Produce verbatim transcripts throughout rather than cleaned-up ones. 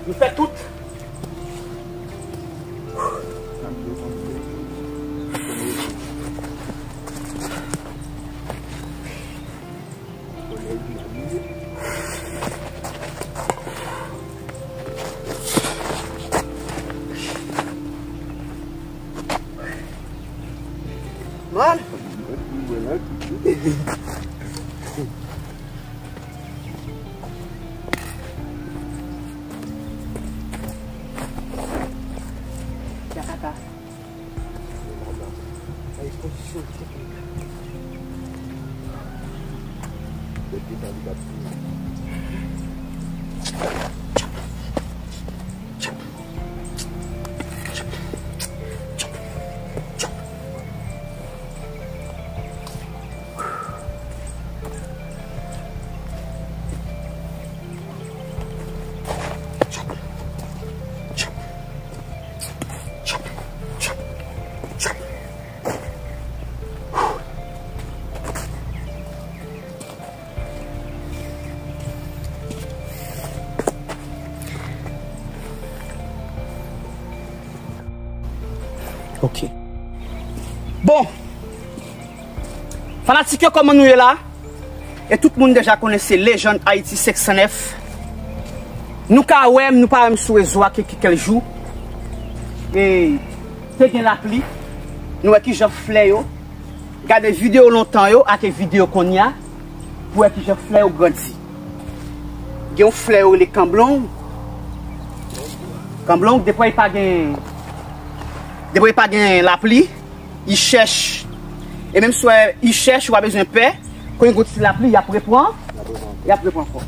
Nou fè tout. Mwen. Yakata. Nan ekspozisyon teknik. Ok. Bon. Fanatik yo, kòman nou ye la? E tout moun deja konnen se Légende Haïti senk san nèf. Nou ka wè m, nou pa wè m sou rezo a ke, ke kèl jou. E te gen lapli. Nou wè kijan flè yo. Gade videyo lontan yo ak videyo kounye a. Pou wè kijan flè yo grandi. Gen yon flè yo rele kanblong. Kanblong, depi pa gen, depi pa gen lapli, i chèch. E menm si w wè i chèch, ou pa bezwen pè. Kon yon gout ti lapli, y ap repran. Y ap repran ankò.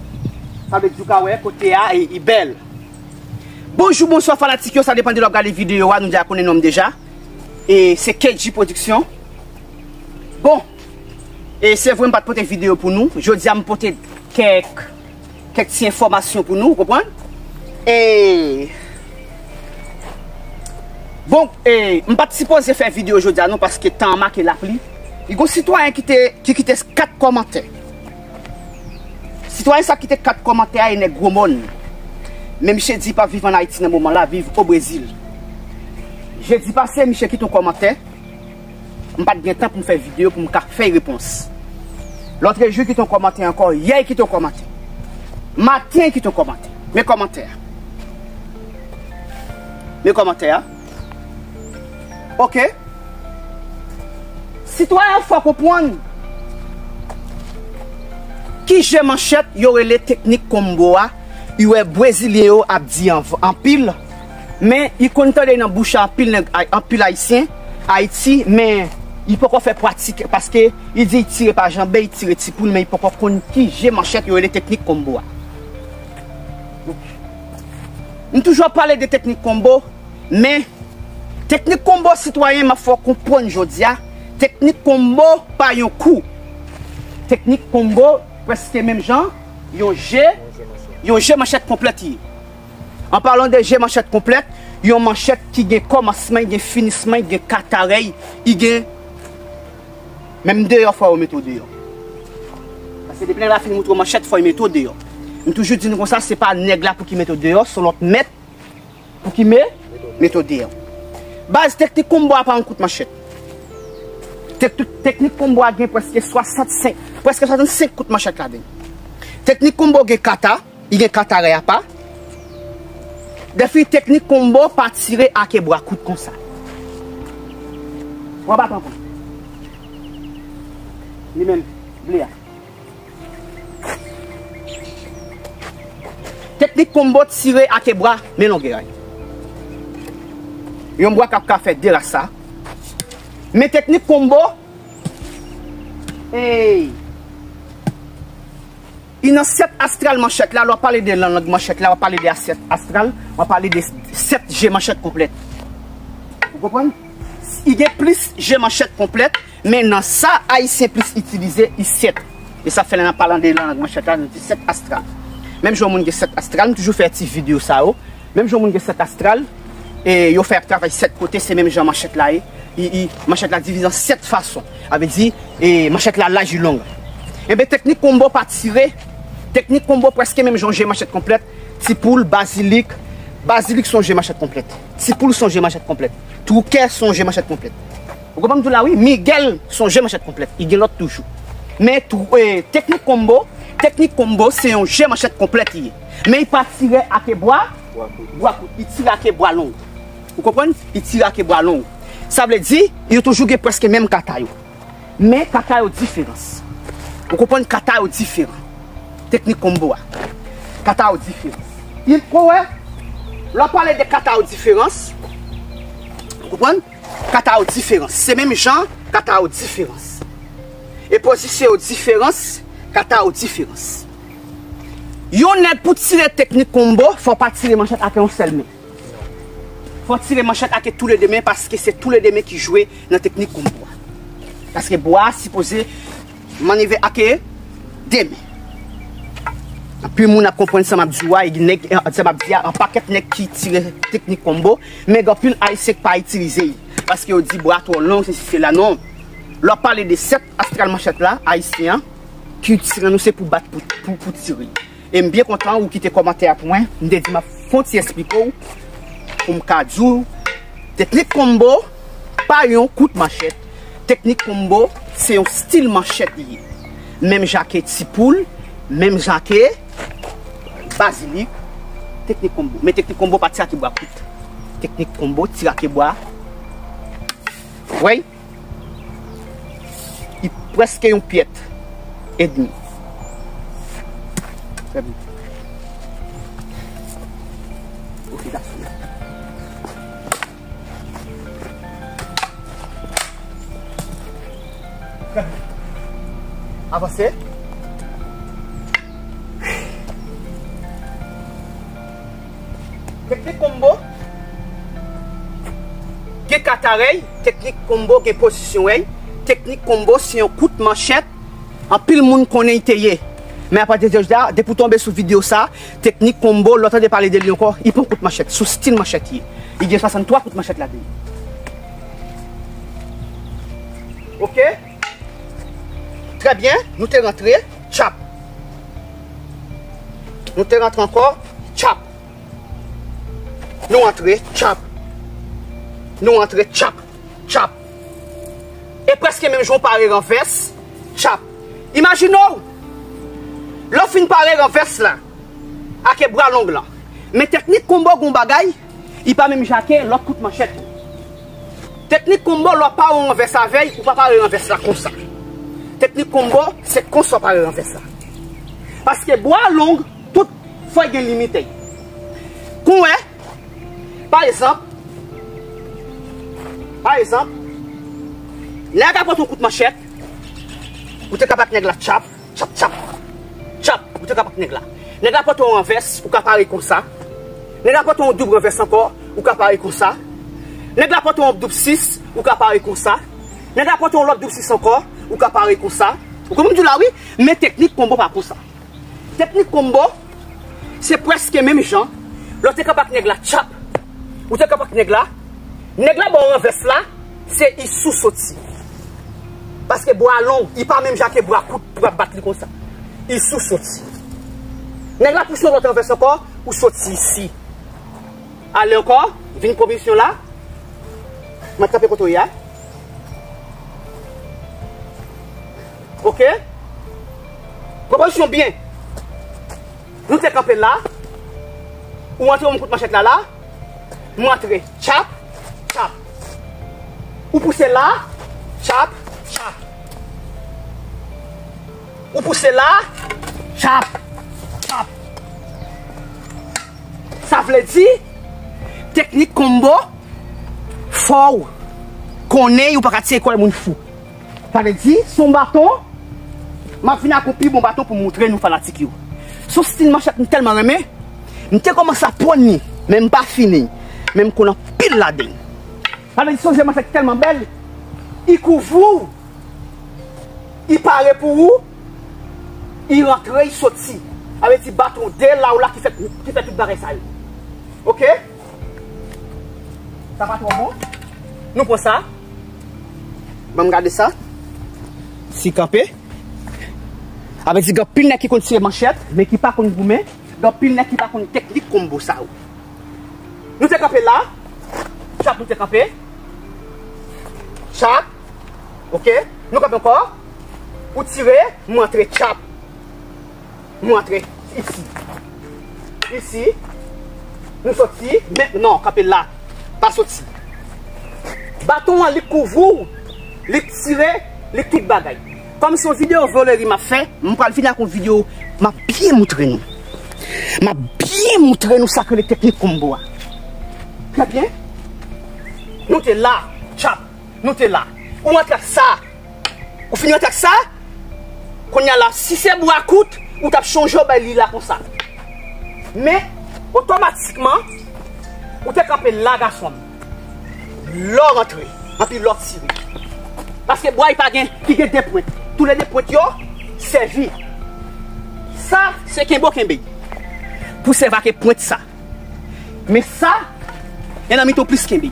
Sa vle di ou ka wè kote a, e, i bèl. Bonjou, bonswa fanatik yo, sa depann de lè w ap gade videyo a, nou deja konnen non m deja. E se K G Production. Bon, e se vre m pa t pote videyo pou nou. Jodi a m pote kèk, kèk ti enfòmasyon pou nou, ou konprann? E, bon, e, m pa t sipoze fè videyo jodi a non, paske tan an make lapli. Li gon sitwayen ki te, ki kite kat kòmantè. Sitwayen sa kite kat kòmantè a e nèg Gwomòn. Men misye di pa viv ann Ayiti nan moman la, viv o Brezil. Jedi pase, misye kite yon kòmantè. M pa t gen tan pou m fè videyo pou m ka fè repons. Lòtrejou, kite yon kòmantè ankò. Yè, kite yon kòmantè. Maten, kite yon kòmantè. Men kòmantè a. Men kòmantè a. Ok. Sitwayen an fè w konprann ki je manchèt yo rele teknik konbo a, ou wè Brezilyen yo ap di anv-, anpil, men li konn tande nan bouch anpil nèg, ay-, anpil Ayisyen, Ayiti, men li poko fè pratik, paske li di li tire pa janbe, li tire ti poul, men li poko konn ki je manchèt yo rele teknik konbo a. M toujou ap pale de teknik konbo, men teknik konbo, sitwayen, m ap fè w konprann jodi a, teknik konbo pa yon kou. Teknik konbo, prèske menm jan yon je, yon je manchèt konplèt li ye. An palan de je manchèt konplèt, yon manchèt ki gen kòmansman, li gen finisman, li gen katarèy, li gen, menm deyò fò yo mete w deyò. Paske depi nèg la fin moutre w manchèt, fò l mete w deyò. M toujou di nou konsa, se pa nèg la pou ki mete w deyò, se lòt mèt pou ki me, mete w deyò. Baz, teknik konbo a pa yon kout manchèt. Tek-, teknik konbo a gen prèske swasannsenk, prèske swasannsenk kout manchèt ladan l. Teknik konbo gen kata, li gen kata rèy apa. Depi teknik konbo pa tire ake bwa kout konsa. Ou anba tan pou li menm, ble a. Teknik konbo tire ake bwa, men longè a. Yon bwa k ap ka fè de rasa. Men teknik konbo, ey, li nan sèt astral manchèt la, lè w ap pale de lang manchèt la, w ap pale de sèt astral, w ap pale de sèt je manchèt konplèt. Ou konprann? Li gen plis je manchèt konplèt, men nan sa Ayisyen plis itilize, li sèt. E sa fè lè n ap pale de lang manchèt la, nou di sèt astral. Menm jan yon moun gen sèt astral, m toujou fè ti videyo sa yo. Menm jan yon moun gen sèt astral, e yo fè y ap travay sèt kote, se menm jan manchèt la ye. I, i, manchèt la divize an sèt fason. Sa vle di, e, manchèt la laj, li long. Enben, teknik konbo pa tire. Teknik konbo prèske menm jan je manchèt konplèt. Ti poul, bazilik, Bazilik se yon je manchèt konplèt. Ti Poul se yon je manchèt konplèt. Twou Kè se yon je manchèt konplèt. Ou konprann m di w la wi, Miguel se yon je manchèt konplèt. Li gen lòt toujou. Men twou, eh, teknik konbo, teknik konbo se yon je manchèt konplèt li ye. Men li pa tire ake bwa, bwa kout. Li tire ake bwa long. Ou konprann? Li tire ake bwa long. Sa vle di, yo toujou gen prèske menm kata yo. Men kata yo diferans. Ou konprann kata yo diferan. Teknik konbo a. Kata yo diferans. Ou wè, lè w pale de kata yo diferans, ou konprann? Kata yo diferans. Se menm jan, kata yo diferans. E pozisyon yo diferans, kata yo diferans. Yon nèg pou tire teknik konbo, fò w pa tire manchèt ak yon sèl men. Fò w tire manchèt ake toulede men paske se toulede men ki jwe nan teknik konbo a. Paske bwa a sipoze manyeve ake de men. Anpil moun ap konprann sa m ap di w a, e nèg, sa m ap di a, an pakèt nèg ki tire teknik konbo, men gen anpil Ayisyen ki pa itilize l. Paske yo di bwa twò long, sesi sela, non. Lè w ap pale de sèt astral manchèt la, Ayisyen an, kilti an nou se pou bat pou, pou, pou tire. E m byen kontan ou kite kòmantè a pou mwen. M te di m ap fè yon ti esplike w pou m ka di w teknik konbo pa yon kout manchèt. Teknik konbo se yon stil manchèt li ye. Menm jan ke Ti Poul, menm jan ke Bazilik, teknik konbo. Men teknik konbo pa tire ake bwa kout. Teknik konbo tire ake bwa. Wè. Li prèske yon pyèt edmi. Trè byen. Ok, that's it. Trè byen. Avanse. Teknik konbo gen katarèy, teknik konbo gen pozisyon èy, teknik konbo se yon kout manchèt, anpil moun konnen l te ye. Men apati de jodi a, depi w tonbe sou videyo sa, teknik konbo, lè w tande pale de li ankò, li pa yon kout manchèt, se yon stil manchèt li ye. Li gen swasanntwa kout manchèt ladan li. Ok? Trè byen, nou te rantre, tchap. Nou te rantre ankò, tchap. Nou antre, tchap. Nou antre, tchap, tchap. E prèske menm jan w pare ranvès, tchap. Imajine w, lè w fin pare ranvès la, ake bra long lan. Men teknik konbo gon bagay, li pa menm jan ake lòt kout manchèt yo. Teknik konbo, lè w ap pare yon ranvès avè l, ou pa pare ranvès la konsa. Teknik konbo, se konsa w pare ranvès la. Paske bwa long, tout fò l gen limit li. Kon w wè, pa egzanp, pa egzanp, nèg la pote yon kout manchèt, ou te ka bat nèg la tchap, tchap, tchap, tchap, ou te ka bat nèg la. Nèg la pote yon ranvès, ou ka pare konsa. Nèg la pote yon doub ranvès ankò, ou ka pare konsa. Nèg la pote yon doub sis, ou ka pare konsa. Nèg la pote yon lòt doub sis ankò, ou ka pare konsa. Ou konprann m di w la wi, men teknik konbo pa konsa. Teknik konbo, se prèske menm jan. Lè w te kanpe ak nèg la, tchap. Ou te kanpe ak nèg la. Nèg la ba w ranvès la, se isi w soti. Paske bwa long, li pa menm jan ke bwa kout pou w ap bat li konsa. Isi w soti. Nèg la pouse yon lòt ranvès ankò, ou soti isi. Ale ankò, vin pozisyon la. Mwen kanpe kote w ye a. Ok? Pran pozisyon byen. Nou te kanpe la. Ou antre yon kout manchèt la la. Mwen antre. Tchap, tchap. Ou pouse la. Tchap, tchap. Ou pouse la. Tchap, tchap. Sa vle di, teknik konbo, fò w konnen yo pa ka tire kò moun fou. Sa vle di, se yon baton, m ap vin ak yon pi bon baton pou m montre nou fanatik yo. Se yon stil manchèt m tèlman renmen, m te kòmanse aprann li, men m pa fini, men m konn anpil ladan l. Sa vle di, se yon je manchèt ki tèlman bèl, li kouvri w, li pare pou ou, li rantre, li soti. Sa vle di, baton de la ou la ki fè, ki fè tout bagay sa yo. Ok? Sa pa twò bon. Nou pran sa. Ban m gade sa. Si kanpe. Avè di gen anpil nèg ki konn tire manchèt, men ki pa konn goumen. Gen anpil nèg ki pa konn teknik konbo sa yo. Nou te kanpe la. Tchap, nou te kanpe. Tchap. Ok. Nou kanpe ankò. Ou tire, m antre, tchap. M antre. Isi. Isi. Nou soti. Men, non, kanpe la. Pa soti. Baton an, li kouvri w. Li tire. Li tout bagay. Kòm se yon videyo voleri m ap fè, m pral vini ak yon videyo, m ap byen moutre nou. M ap byen moutre nou sa k rele teknik konbo a. Trè byen. Nou te la, tchap. Nou te la. Ou antre ak sa. Ou fini antre ak sa. Kounye a la, si se bwa kout, ou t ap chonje w bay li la konsa. Men, otomatikman, ou te kanpe la, gason m. Lè w rantre, anpi lè w tire. Paske bwa ki pa gen, ki gen de pwent. Toulede pwent yo sèvi. Sa, se kenbe w kenbe. Pou sèvi ak pwent sa. Men sa, gen nan mitan w plis kenbe.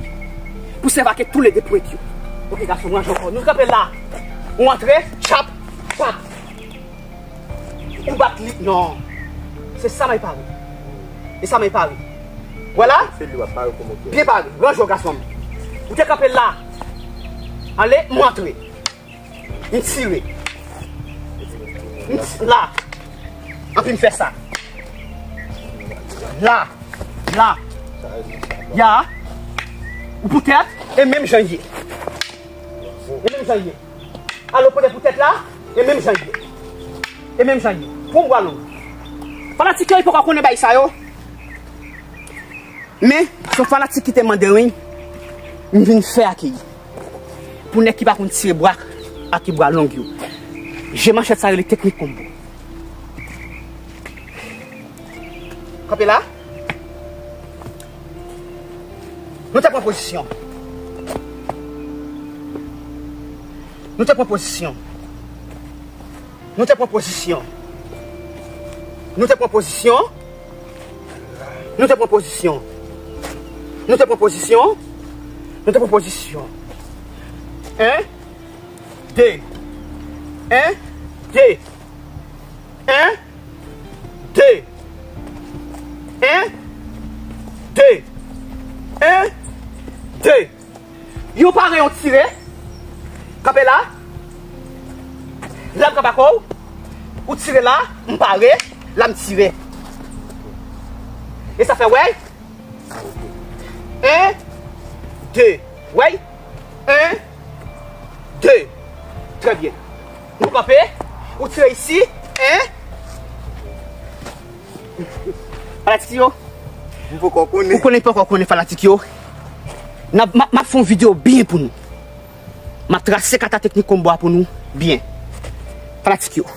Pou sèvi ak toulede pwent yo. Ok, gason, ranje ankò. Nou kanpe la. Ou antre, tchap, tchap. Ou bat li. Non. Se sa may pare. E sa may pare. Vwala. Se li w ap pare pou moute. Byen pare. Ranje w, gason m. Ou te kanpe la. Ale, m antre. M tire. M ti-, la. Anpi m fè sa. La. La. Ya. Ou pou tèt, e menm jan ye. E menm jan ye. Alo, pote pou tèt la, e menm jan ye. E menm jan ye. Pou m bwa long. Fanatik yo, li poko konnen bay sa yo. Men, se yon fanatik ki te mande wi. M vin fè akeyi. Pou nèg ki pa konn tire bwa ak bwa long yo. Je manchèt sa rele teknik konbo. Kanpe la. Nou te pran pozisyon. Nou te pran pozisyon. Nou te pran pozisyon. Nou te pran pozisyon. Nou te pran pozisyon. Nou te pran pozisyon. Nou te pran pozisyon. En, de. En, de. En, de. En, de. En, de. Yon pare, yon tire. Kanpe la. La m kanpe ak ou. Ou tire la, m pare. La m tire. E sa fè wè. En, de. Wè. En, de. Trè byen. Nou kanpe. Ou tire isi. En. Fanatik yo. M poko konnen. Ou konnen, poko konnen, fanatik yo. N ap, m ap, m ap fè yon videyo byen pou nou. M ap trase kata teknik konbo a pou nou byen. Fanatik yo.